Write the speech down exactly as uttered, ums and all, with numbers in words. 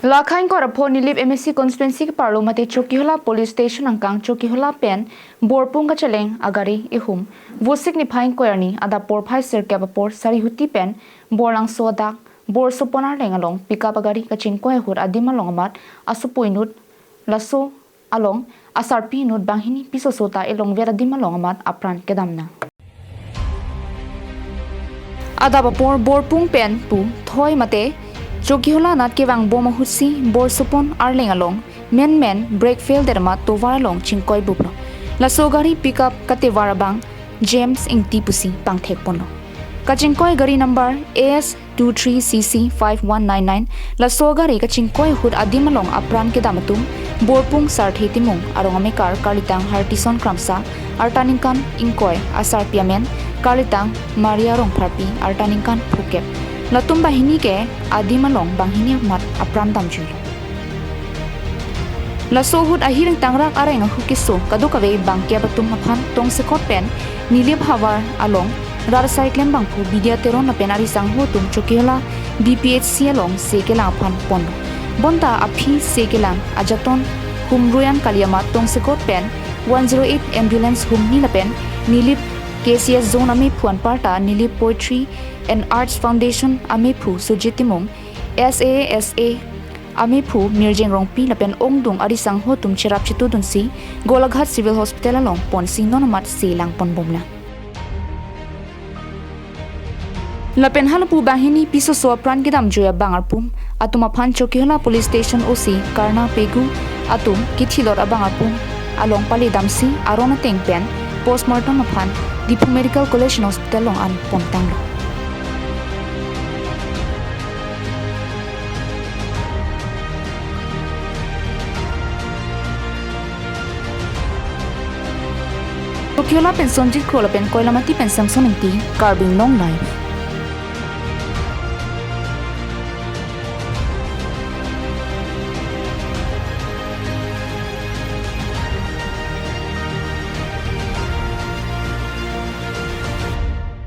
Lakha ingkoi ra pho Nilip M A C constituency keparlo mate Chokihola police station angkang Chokihola pen Borpung kacheleng agari ihum Vosik niphai ingkoi arni adap porphai sirkep apor Sarihuti pen Borlangso adak Borsopon arleng along pickup agari kachingkoi ahut adim along amat asopo inut laso along asarpi inut banghini pisoso ta elongver adim along amat apran kedam nang. Adap apor Borpung pen pu thoi mate Chokihola anat kevangbom ahutsi Borsopon arleng along menmen brake fail det amat tovar along chingkoi buplo. Laso gari pickup katevar abang James Ingti pusi pangthek ponlo. Kachingkoi gari number A S two three C C five one nine nine, laso gari kachingkoi ahut adim along apran kedam atum Borpung Sarthe Timung arong amekar karlitang Hartison Kramsa arta ningkan ingkoi, asarpi amen karlitang Maria Rongpharpi arta ningkan phokep. Latum banghini ke adim along banghini amat apran damjui. Laso ahut ahir ingtangrak areng ahu keso kadokave bangkep atum aphan tongsekot pen Nilip havar along rat asai klembangphu Bidya Teron lapen arisangho atum Chokihola B P H C along se kelang aphan ponlo. Bonta aphi se kelang ajaton humruyan kali amat tongsekot pen one zero eight ambulance humni lapen Nilip K C S zone amephu anparta Nilip Poetry and Arts Foundation amephu Sujit Timung, S A S A amephu Mirjeng Rongpi lapen ongdung arisangho atum cherap chetudunsi Golaghat Civil Hospital along ponsi non amat se lang ponbomlang. Lapen halapu banghini pisoso apran kedamjui abang arpum atum aphan Chokihola Police Station O C Karna Pegu atum kithilot abang arpum along paledamsi aron ateng pen postmortem aphan Diphu Medical College Hospital along an pontanglo. Chokihola pen Sonjit Kro lapen Koilamati pen Samson Ingti, Karbi Anglong Live.